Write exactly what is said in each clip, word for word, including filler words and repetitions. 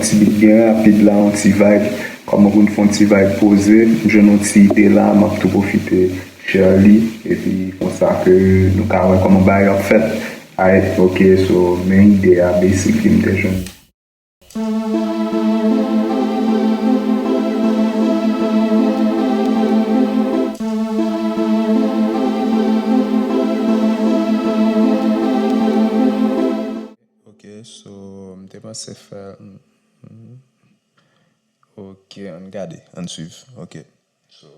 Ti bit byen rapid la, yon ti vibe. Kòman pou n fè yon ti vibe poze, m jwenn yon ti ide la, m ap tou pwofite share li, epi konsa ke nou ka wè kòman bagay yo ap fèt. Alright, ok, so, men ide a, basically, m te jwenn. Ok, so, m te panse fè, mm, mm. Ok, ann gade, ann swiv. Ok, so.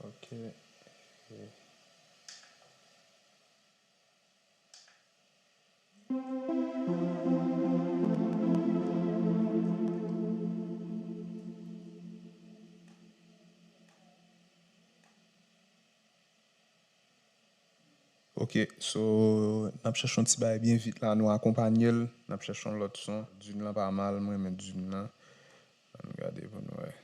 Ok. Ok, so, n ap chèche yon ti bagay byen vit la, nou akonpanye l, n ap chèche yon lòt son. Dune lan pa mal, mwen renmen Dune lan. Ann gade pou n wè.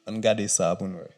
Ann gade sa pou n wè.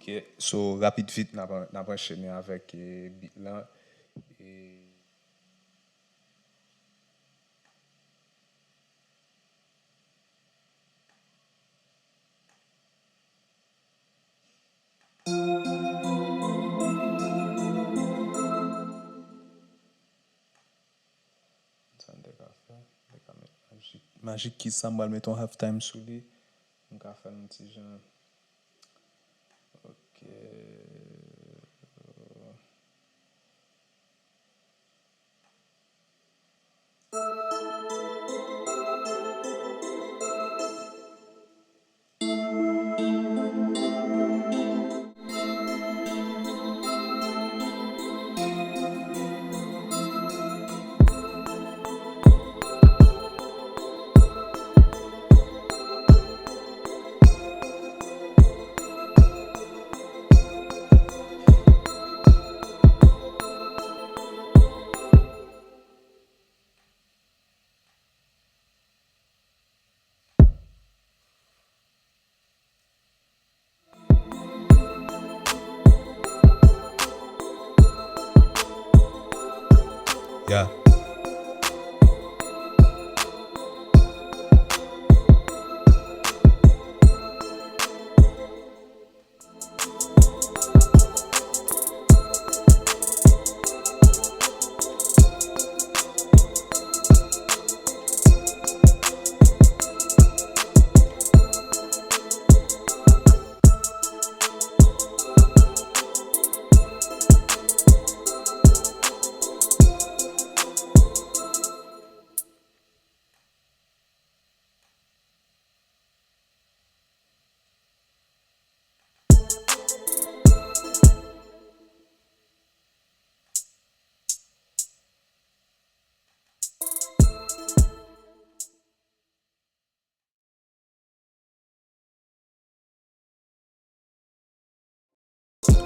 Ok, so, rapid vit, n ap, n ap anchene avèk, eh, beat lan. E Sa m te ka fè, m te ka met Magic, Magic Keys sa, m pral met yon half time sou li. M ka fè l yon ti jan. Ok. Yeah.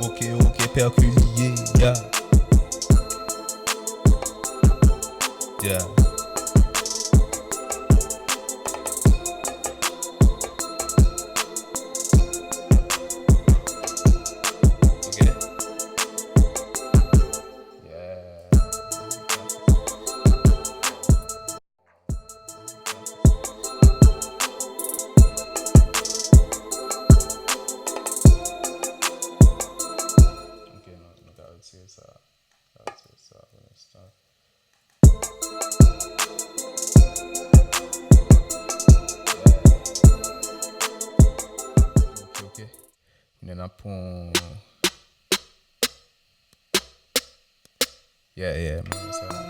Ok, ok, pèkilye, yeah. Yeah. Ok. Yeah. Ok, nou, nou ka retire sa. Ka retire sa pou lenstan. Ok, ok. Kounye a n ap pran. Yeah, yeah, man, sa, sa.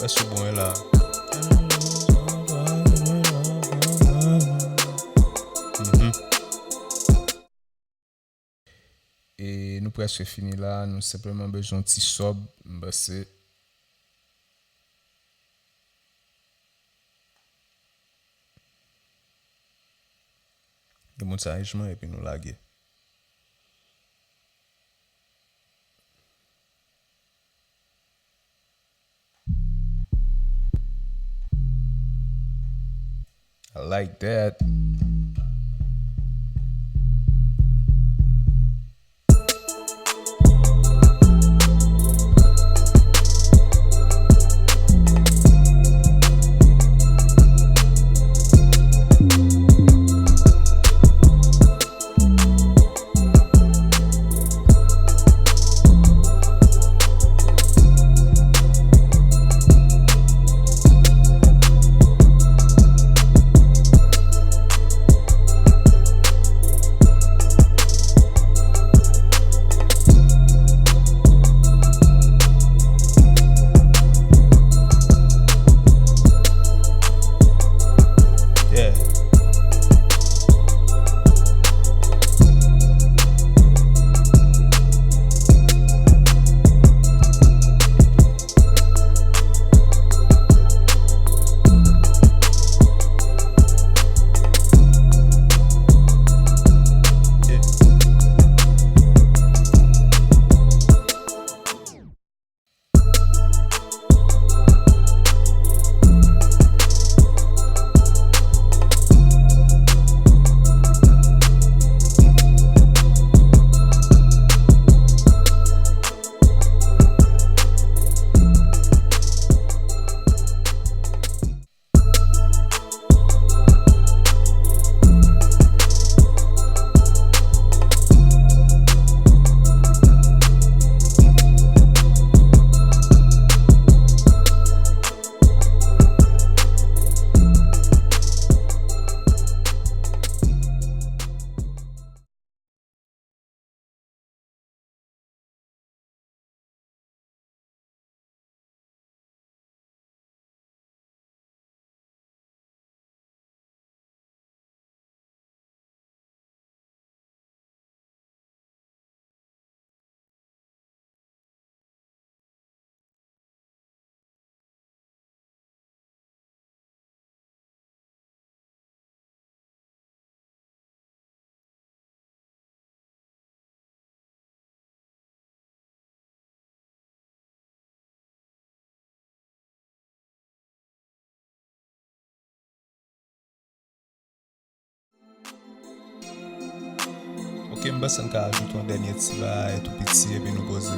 Èske w bon la? Mhm. E nou prèske fini la, nou senpleman bezwen yon ti sub, m panse. Gen moun sa richman epi nou lage. I like that. Yeah. Ok, m panse n ka ajoute yon dènye ti bagay tou piti epi nou poze.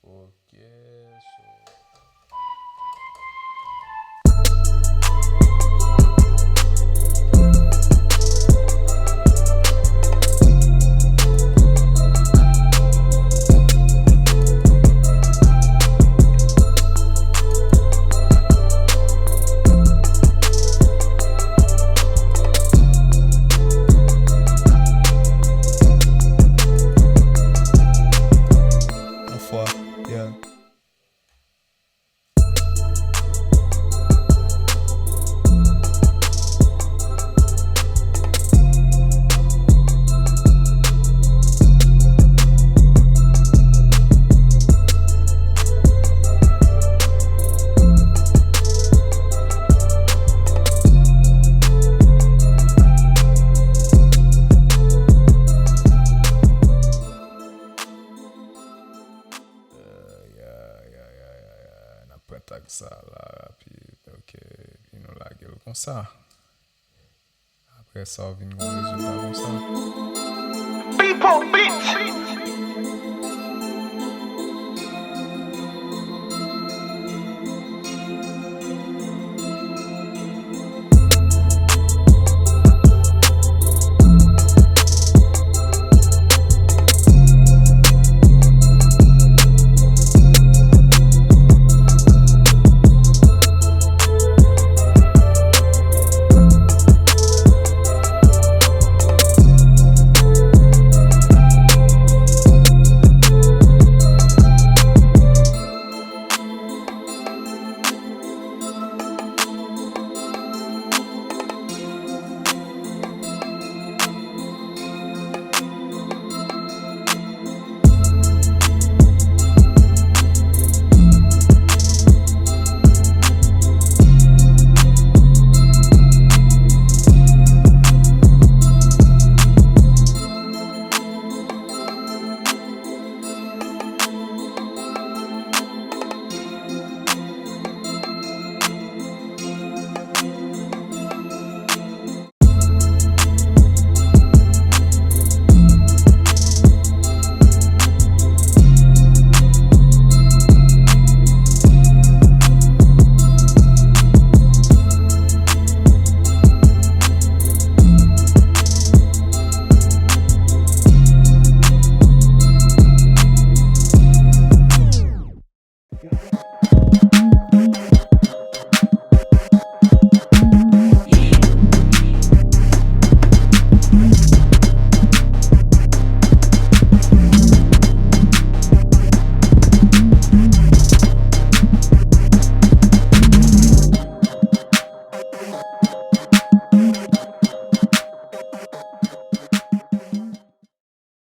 Ok, so. Konsa. Apre sa, w vin gen yon rezilta konsa. Pipo Beats.